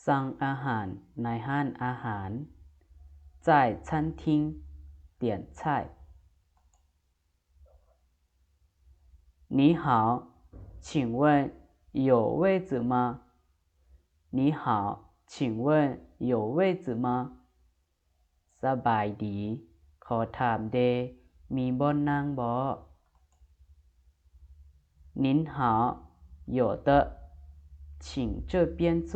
ສັ່ງอาหารในร้านอาหาร 在餐厅点菜。你好，请问有位子吗？你好，请问有位子吗？ ສະບາຍດີ ຂໍຖາມແດ່ ມີບ່ອນນັ່ງບໍ່? 您好，有的，请这边坐。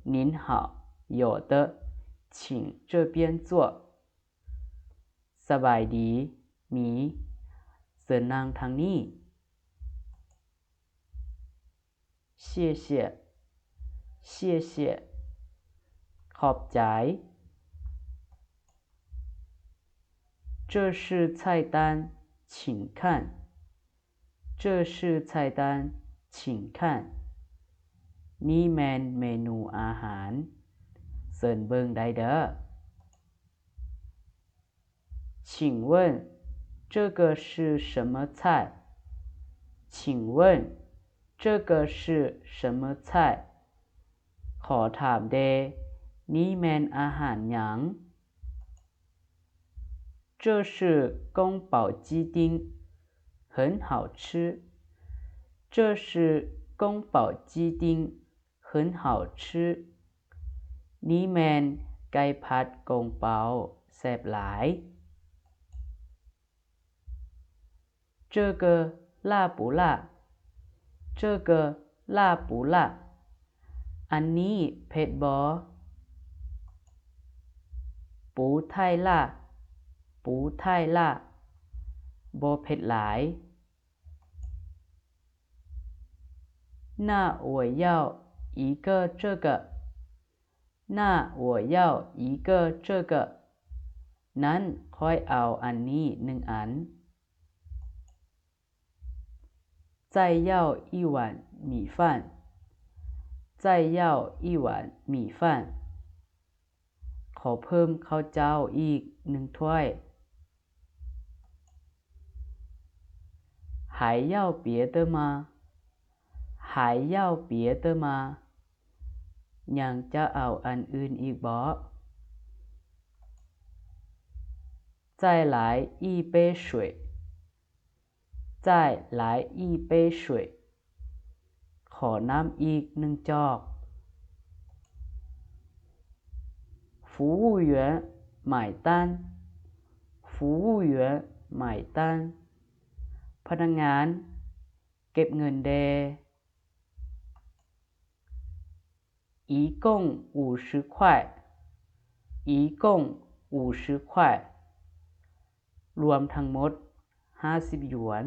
您好，有的，请这边坐。 ສະບາຍດີ ມີ ເຊີນນັ່ງທາງນີ້. 谢谢，谢谢，ຂອບໃຈ. 这是菜单，请看。这是菜单，请看。 ນີ້ແມ່ນເມນູອາຫານ ເຊີນເບິ່ງໄດ້ເດີ້. 请问这个是什么菜？请问这个是什么菜？ ຂໍຖາມແດ່ ນີ້ແມ່ນອາຫານຫຍັງ? 这是宫保鸡丁，很好吃。这是宫保鸡丁， 很好吃。 ນີ້ແມ່ນໄກ່ຜັດກົງເປົາ ແຊບຫຼາຍ. 这个辣不辣？这个辣不辣？ ອັນນີ້ເຜັດບໍ່? 不太辣，不太辣。 ບໍ່ເຜັດຫຼາຍ. 那我要一个这个。那我要一个这个。 ນັ້ນຂ້ອຍເອົາອັນນີ້ໜຶ່ງອັນ. 再要一碗米饭。再要一碗米饭。 ຂໍເພີ່ມເຂົ້າເຈົ້າອີກໜຶ່ງຖ້ວຍ. 还要别的吗？还要别的吗？ ຍັງຈະເອົາອັນອື່ນອີກບໍ່? 再来一杯水。 再来一杯水。 ຂໍນ້ຳອີກໜຶ່ງຈອກ. 服务员买单。服务员买单。 ພະນັກງານເກັບເງິນແດ່. 一共五十块。一共五十块。 ລວມທັງໝົດຫ້າສິບຢວນ.